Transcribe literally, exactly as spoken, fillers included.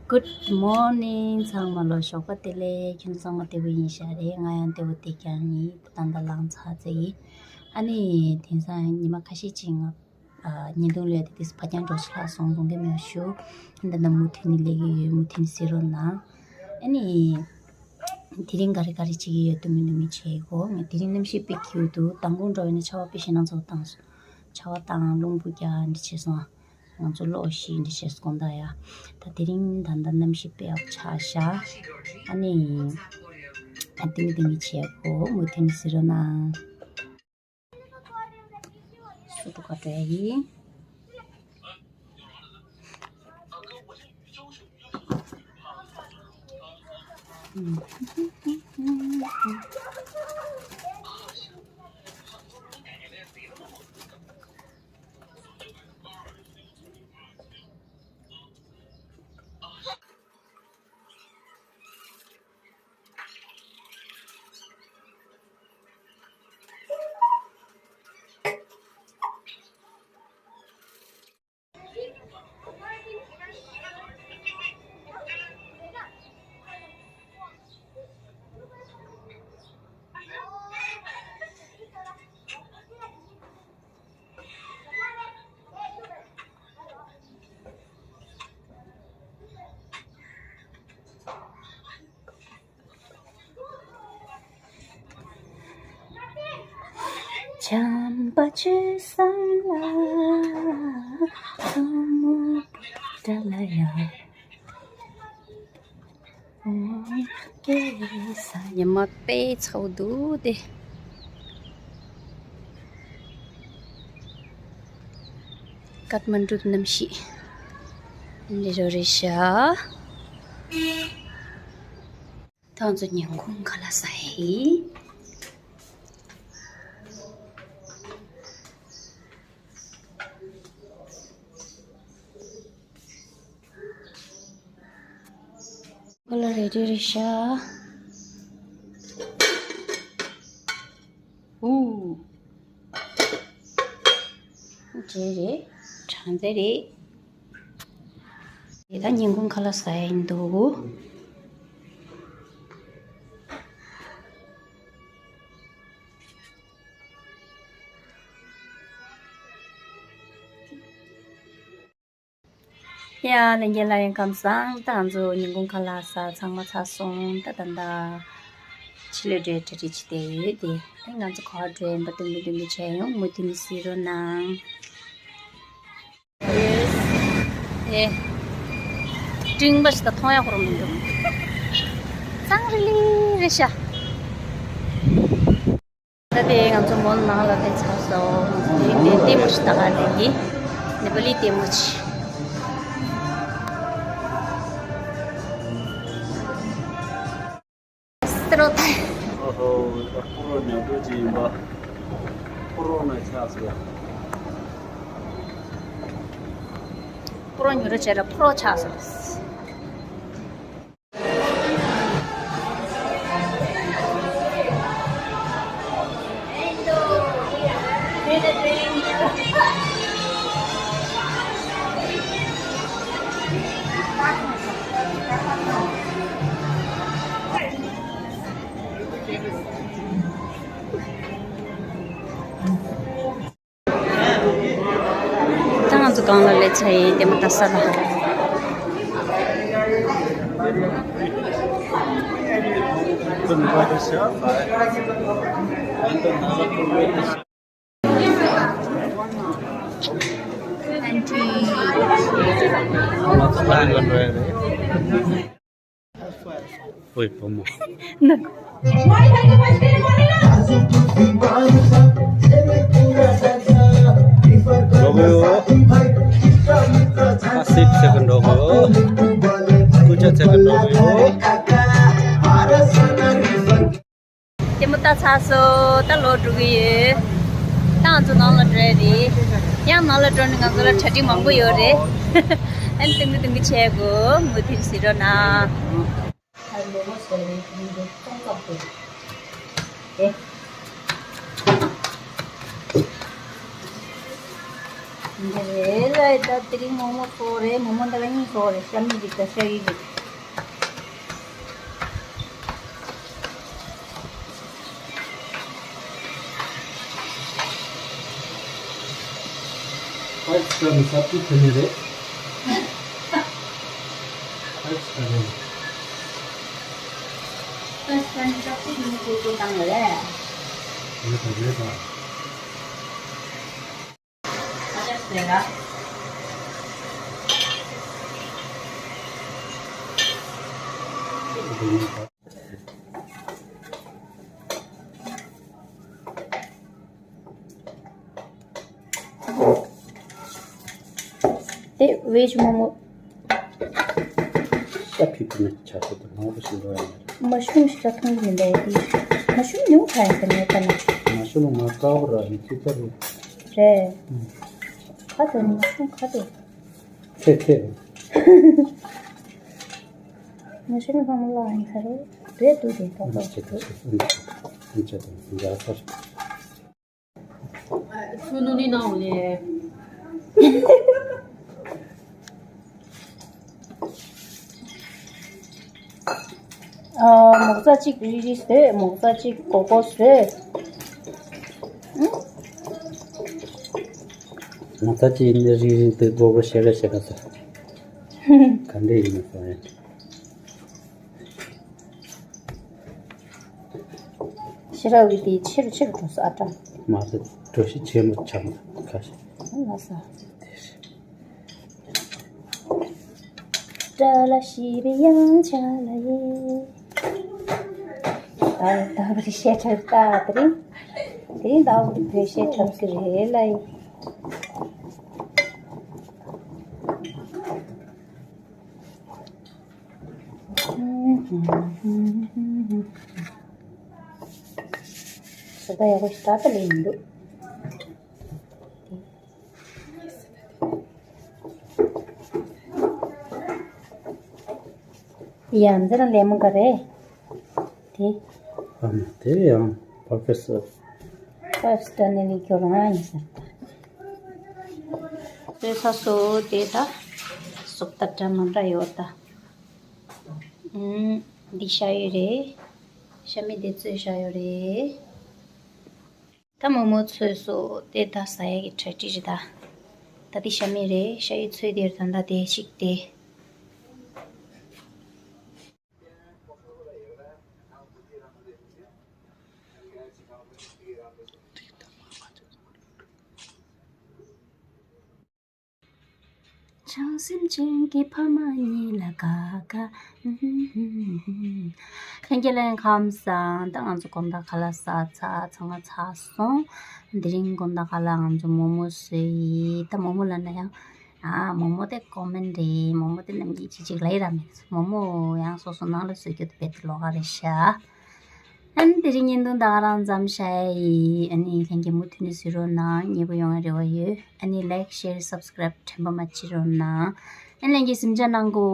Good morning. ཚང་མ་ལ་ཞོགས་པ་བདེ་ལེགས། ཁྱོད་ཚང་མ་བདེ་པོ་ཡིན་ཤག་རེད། ང་ཡང་བདེ་པོ་བསྡད་ཀྱི་ཡིན། ད་ལྟ་ལངས་ཚར་ཚར་ཡིན། ཨ་ནི་དེང་སང་ཉི་མ་ཁ་ཤས་ཅིག་ང་ཨ་བརྙན་ཐུང་ལས་དེ་དུས་ཕ་རྒྱང་འགྲོ་ཆ་ལྷག་སོང་། དགོངས་འགལ་མེད་པ་ཞུ། ད་ལྟ་མུ་མཐུད་ནས་ལས་ཀྱི་ཡོད། མུ་མཐུད་ནས་གཟིགས་རོགས་གནང་། ཨ་ནི་དེ་རིང་ག་རེ་ག་རེ་བྱེད་ཀྱི་ཡོད། སྟོན་མི་སྟོན་མི་བྱེད་གོ། ང་དེ་རིང་གནམ་གཤིས་དཔེ་སྐྱིད་པོ་འདུག། མདང་དགོང་འགྲོ་བའི་ནས་ཆར་པ་དཔེ་ཞེད་སྣང་ཚ་པོ་བཏང་སོང་། ཆར་པ་བཏང་། རླུང་བུ་རྒྱག་འདི་བྱས་སོང་། ང་ཚོ་གློག་ཤིག་འདི་བྱས་སོང་། དགོང་དག་ཡ། ད་དེ་རིང་ད་ལྟ་གནམ་གཤིས་དཔེ་ཡག་པོ་ཆགས་ཤག། ཨ་ནི་ཨ་ཏིང་ཏིང་བྱེད་གོ། མུ་མཐུད་ནས་གཟིགས་རོགས་གནང་། སུ་འགྲོ་ག་འགྲོ་ཡ་ཡིན། བྱམས་པ་ཆོས་བཟང་ལ། ཐུན་མོང་པོ་འདྲ་ལ་ཡ། ཉི་མ་དཔེ་ཚ་པོ་འདུག་སྟེ། ཀཏ་མན་གྲུ་གནམ་གཤིས་འདི་འདྲ་རེད་ཤག། ད་ང་ཚོ་ཉིན་གུང་ཁ་ལག་ཟ་ཡི། ཁ་ལག་རེ་ཌི་རེད་ཤག། ཨུ། ཇེ་རེད། གྲང་ཙེ་རེད། དེ་ད་ཉིན་གུང་ཁ་ལག་ཟ་ཡ་ཡིན་འདུག། ཡ། ལྷན་རྒྱས་ལ་ཡང་ཁམས་བཟང་། ད་ང་ཚོ་ཉིན་གུང་ཁ་ལག་ཟ་ཚང་མ་ཚར་སོང་། ད་ད་ད་ཕྱི་ལོགས་འགྲོ་གྲ་སྒྲིག་བྱེད་བསྡད་ཡོད་དེ། ད་ང་ཚོ་ག་པར་འགྲོ་ཡིན་པ་སྟོན་གི་སྟོན་གི་བྱས་ཡོང་། མུ་མཐུད་ནས་གཟིགས་རོགས་གནང་། ཨེ། སྤྲིན་པ་ཞིག་ད་མཐོང་ཡག་ཁོ་རང་མི་འདུག། གཙང་རི་ལི་རེད་ཤག། ད་དེ་ང་ཚོ་མོལ་ནང་ལ་ཕེབས་ཚར་སོང་། དེ་དེ་ལྟད་མོ་ཞིག་ལྟ་ག་སླེབས་ཀྱི། ནེ་པ་ལི་ལྟད་མོ་ཆེ། སྟེ་རོ་ཐའི། ཨོ་ཧོ། ད་ཕོ་རོག་ཉོ་འགྲོ་ཅིག་ཡིན་པ། ཕོ་རོག་ན་ཆགས་སོང་ཡ། ཕོ་རོག་ཉོ་འགྲོ་བྱས་ལ་ཕོ་རོག་ཆགས་སོང་། ད་ང་ཚོ་སྒང་ལ་སླེབས་ཚར་ཡིན། ལྟད་མོ་ལྟ་ས་ལ། ང་ཚོ་ད་ལ་འགྲོ་ཡ་རེད། ཨོའི་བུ་མོ། ནག། འགྲོ་གི་ཡོད། ཨ་སིབ་ཟེར་གི་འགྲོ་གི་ཡོད། སྐུ་ཅག་ཟེར་གི་འགྲོ་གི་ཡོད། ལྟད་མོ་ལྟ་ཚར་སོང་། ད་ལོག་འགྲོ་གི་ཡོད། ད་ང་ཚོ་ནང་ལ་འགྲོ་ཡ་རེད། ཡང་ནང་ལ་འགྲོ་ནས་ང་ཚོ་ལ་གྲ་སྒྲིག་མང་པོ་ཡོད་རེད། ཨ་ནི་སྟོན་གི་སྟོན་གི་བྱེད་དགོས། མུ་མཐུད་གཟིགས་རོགས་གནང་། འདི་རེད་ལ་ད་དེ་རིང་མོག་མོག་ཚོ་རེད། མོག་མོག་འདི་ག་གཉིས་ཚོ་རེད། ཤ་མི་རིགས་དང་ཤ་ཡི་རིགས། ཨ་ཙི་ཀ་ནི་སབ་ཅི་ཐོན་ནི་རེད། ཨ་ཙི་ཀ་རེད། ཨ་ཙི་ཀ་ནི་སབ་ཅི་ཐོན་ནི་ཁོ་ཚོ་བཏང་ཡོད་རེད། རེད་པ་རེད་པ། དེ་ཝེཇ་མོག་མོག་ཤ་ཕི་ཕི་ནི་ཆ་ཤས་དེ་མང་པོ་ཞིག་འགྲོ་ཡ་མ་རེད། མ་ཤུམ་ཞིག་ལ་མཐོང་གི་མི་འདུག་དེ་མ་ཤུམ་ཉུང་ཐག་ཡིན་ས་མེད་ད་ན། མ་ཤུམ་ང་དཀར་པོ་ར་ཡིན་ཅི་ལྟར་རེད། རེད། ཁ་དེ་མ་ཤུམ་ཁ་དེ། ཁེ་ཁེ། ང་ཤི་ནི་ཕ་མ་ལ་ཨང་ཁ་རེ་རེད་འདུག་དེ་ཏོག་ཨང་ཏོག་ཅེ་ཏོག་ཅེ་ཨང་ཅེ་ཏོག་ཨང་ཅེ་ཏོག་འཇའ་ཚར། ཚུ་ནུ་ནི་ནའོ་ལེ། ཨ། མོག་ཙ་གཅིག་རིལ་རིལ་བཟོས། མོག་ཙ་གཅིག་སྒོར་སྒོར་བཟོས། ཨང་། མོག་ཙ་གཅིག་ནི་རིལ་རིལ་དུ་སྒོར་སྒོར་ཤེ་ག་ཤེ་ག་ཟ། ག་འདྲ་ཡིན་ན་ཟ་ཡ། ཤེ་ར་བི་དེ་ཆེ་རུ་ཆེ་རུ་འགྲོ་ས་ཨ་ཀྲང་། མ་ཟད་གྲོ་ཞིབ་ཆེན་མོ་ཆགས་ན་ཁ་ཤས། ལ་ས། ཏྲ་ལ་ཤི་བི་ཡང་ཆ་ལ་ཡེ། ད་ད་བར་བཤད་ཁྲབ་ད་དེ་རིང་། དེ་རིང་ད་བར་བཤད་ཁྲབ་ཀྱི་རེད་ལ་ཡེ། ཟོ་ད་ཡག་པོ་ཞིག་ད་ལྟ་ལས་མི་འདུག་ཡ་འདི་རང་ལེ་མོ་ག་རེད། དེ། ཨ་མ་དེ་ཡང་པར་ཕེ་སི། ཕ་སི་ཏི་ནི་ལི་ཁྱོད་རང་ཡིན་ཟེར་ད། བཟོས་ཚར་སོང་དེ་ད། སོག་ད་འདྲ་མ་འདྲ་ཡོད་ད། ཨུམ། འདི་ཤ་ཡོད་རེད། ཤ་མི་འདི་བཙོས་བཞག་ཡོད་རེད། ད་མོག་མོག་ཚོས་སོ་དེ་ད་ཟ་ཡ་གི་གྲ་སྒྲིག་རེད་ད། ད་དེ་ཤ་མི་རེད། ཤ་ཡི་ཚོས་དེར་ད་ད་དེ་ཞིག་དེ། བྱང་སེམས་ཅན་གྱི་ཕ་མ་གཉིས་ལ་དགའ་དགའ། ལྷན་རྒྱས་ལྷན་ཁམས་བཟང་། ད་ང་ཚོ་དགོང་དག་ཁ་ལག་ཟ་ཚར་ཚང་མ་ཚར་སོང་། དེ་རིང་དགོང་དག་ཁ་ལག་ང་ཚོ་མོག་མོག་བཟོས་ཡིན། ད་མོག་མོག་ལབ་ན་ཡང་ཨ་མོག་མོག་དེ་ཀོ་མན་རེད། མོག་མོག་དེ་ནམ་རྒྱུན་ཅིག་ཅིག་ལབ་ཡི་ར་མེད། མོག་མོག་ཡང་སོ་སོ་ནང་ལ་བཟོ་རྒྱུ་དེ་རྦད་དེ་ལོགས་ཀ་རེད་ཤག་ཨ་ནི་དེ་རིང་བརྙན་ཐུང་ད་ག་རང་མཚམས་བཞག་ཡ་ཡིན། ཨ་ནི་ལྷན་རྒྱས་མུ་མཐུད་ནས་གཟིགས་རོགས་གནང་། མཉེས་པོ་ཡོང་བའི་རེ་བ་ཡོད། ཨ་ནི་ལའིཀ་ཤེར་སབ་སི་ཀ་རའིབ་དྲན་པ་མ་བརྗེད་རོགས་གནང་། ཨ་ནི་ལྷན་རྒྱས་གཟིམ་འཇག་གནང་གོ།